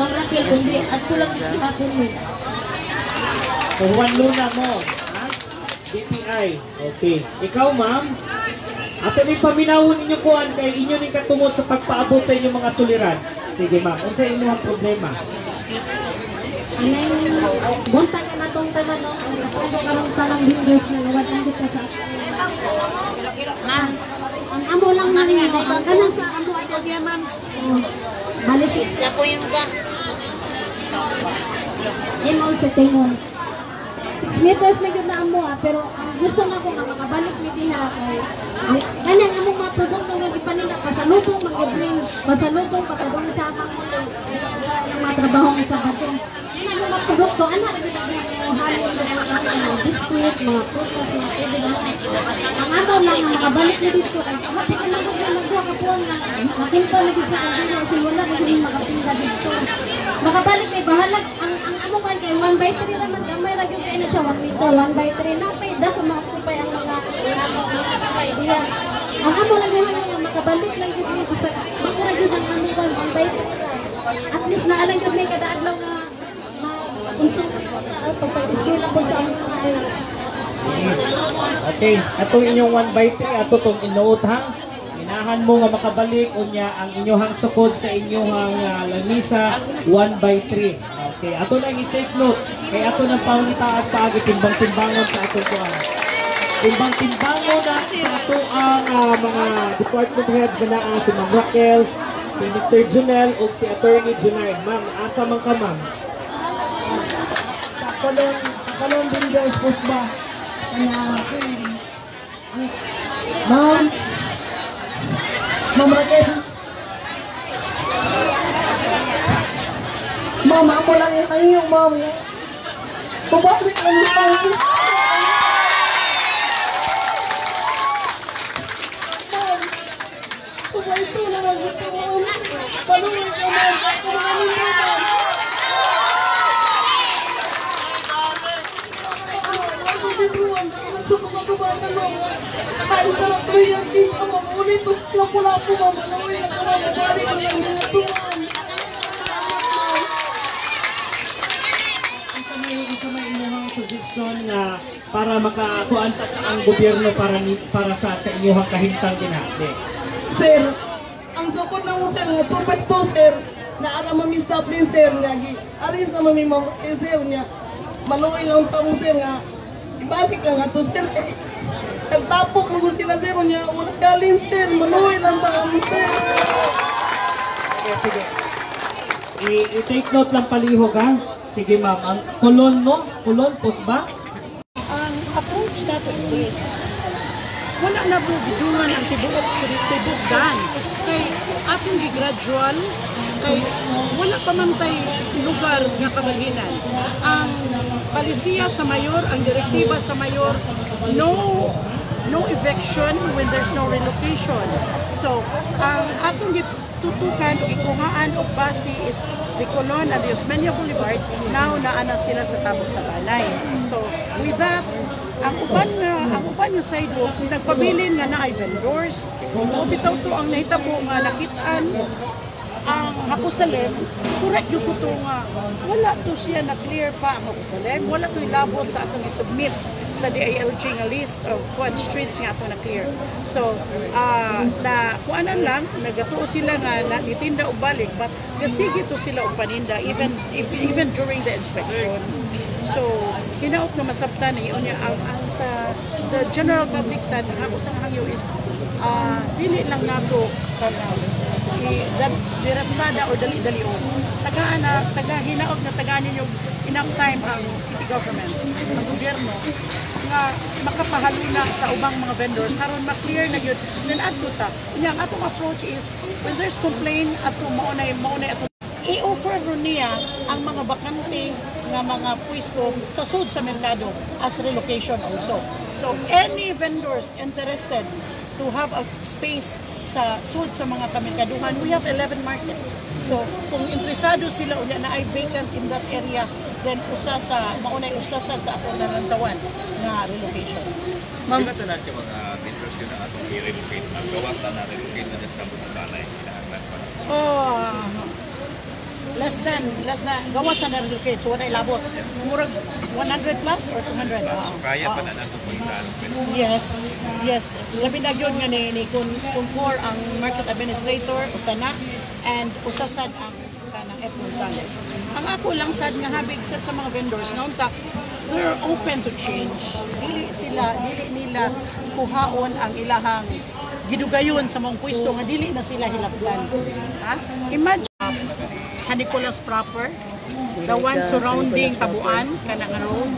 Ma'am Raquel, kundi adto lang gihapon mi. So Juan Luna mo, ha? DTI. Okay. Ikaw, ma'am? Ato ning paminawon ninyo kuan kay inyo ning katumot sa pagpaabot sa inyong mga suliran. Sige, ma'am. Unsa inyong problema? Anay buntag na natong tanan, no. Ang ato karong tanang vendors na nawad lang ka sa ang amo lang man nga ang kanang sa amo ay kaya, ma'am. Oh, bali si ka. Imol sa tingon. 6 meters na gyud na amo ah, pero ang gusto na ko nga makabalik mi diha kay ang kanang among mga produkto nga gipanila pasalubong man gyud rin, pasalubong patubong sa amang sa mga trabaho nga sa bato. Kanang among mga produkto ana ra gyud ang halo ng mga biskuit, mga prutas, mga tubig. Ang amo lang nga makabalik mi dito kay hapit na lang ko nagduha ka buwan nga nakinta na gyud sa kandilo kasi wala ko gyud makatinda dito. Makabalik may bahalag ang among kay kay 1 by 3 ra man, gamay ra gyud kay na siya, 1 meter 1 by 3 na pay dako maokupay ang mga diya. Ang amo lang naman nga makabalik lang gyud mi basta bako ra gyud ang among kwan, 1 by 3 ra. At least naa lang gyud may kada adlaw nga ma-konsumo sa pagpa-eskwela ko sa among mga anak. Okay, atong inyong 1 by 3 ato tong inuot ha. Inahan mo nga makabalik unya ang inyong sukod sa inyong lamisa 1 by 3. Okay, ato lang i-take note kay ato nang pangitaag paagi timbang-timbangon sa atong kuan. Timbang-timbangon na sa ato ang mga department heads nga naa si Ma'am Raquel, si Mr. Junel ug si Attorney Junard. Ma'am, asa man ka, ma'am? Sa Colon Vendors Pusba na ma'am, Ma'am Raquel, ma'am, amo lang yung hangyo, ma'am, pabalik lang yung ma'am. Ma'am, ito lang ang gusto, ma'am. Paluin ka, ma'am. Paluin ka, ma'am. Unsa may inyong suggestion nga para makakuan sa ang gobyerno para sa inyong kahimtang dinhi? Sir, ang sukod na mo, sir, nga 2.2, sir, na ara mami stop din, sir, nga gi aris na mami ma'am eh, sir, nga maluoy lang ta mo, sir, nga ibalik lang ato, sir, eh, nagtapok mo sila, sir, nya wala kalin, sir, maluoy lang ta mo, sir. Sige, sige. I-take note lang palihog ha. Sige, ma'am, ang Colon, no? Colon Pusba? Ang approach nato is this. Wala na po gidungan ang tibuok sa tibuok dan. Kay atong gi-gradual, kay wala pa man tay lugar nga kabalhinan. Ang palisiya sa mayor, ang direktiba sa mayor, no eviction when there's no relocation. So, ang atong gitutukan o gikuhaan og base is the Colon and the Osmeña Boulevard. Now naa na sila sa Tabok sa Balay. So, with that, ang uban nga sidewalks nagpabilin nga naay vendors. Mao bitaw to ang nahitabo nga nakitaan ang Jakosalem, correct yung ko to nga wala to siya na clear pa ang Jakosalem, wala to ilabot sa atong i-submit sa DILG nga list of kuan streets nga ato na clear. So, na kuanan lang, nagatuo sila nga na nitinda og balik, but gasige to sila og paninda even during the inspection. So, hinaot nga masabtan ni unya ang sa the general public sa ang ako sang hangyo is dili lang nato kanang diratsada or dali-dali o tagaan na taga hinaot na tagaan ninyo enough time ang city government, ang gobyerno nga makapahaluna sa ubang mga vendors aron ma-clear na gyud. Then adto ta unya, ang atong approach is when there's complaint ato maunay ato i-offer ron niya ang mga bakante nga mga pwesto sa sud sa merkado as relocation also. So any vendors interested to have a space sa sud sa mga kamerkaduhan, we have 11 markets. So kung interesado sila unya na ay vacant in that area, then usa sa maunay usa sad sa atong nalantawan nga relocation. Ma'am, tanan ka mga vendors yun ang atong i-relocate, ang gawas na na-relocate na sa sa balay, kinahanglan pa. Oh, less Less than gawas sa na-relocate, so wala ilabot. Murag 100 plus or 200. Oo. So, kaya pa Oo. Na nato pagdaan. Yes. Labi na gyud nga ni Concor ang market administrator usa na and usa sad ang kanang F Gonzales. Ang ako lang sad nga habig sad sa mga vendors nga unta they're open to change. Dili nila kuhaon ang ilahang gidugayon sa mga pwesto nga dili na sila hilabtan. Ha? Imagine San Nicolas proper, the one Sa surrounding Nicolas proper. Tabuan, kanang road.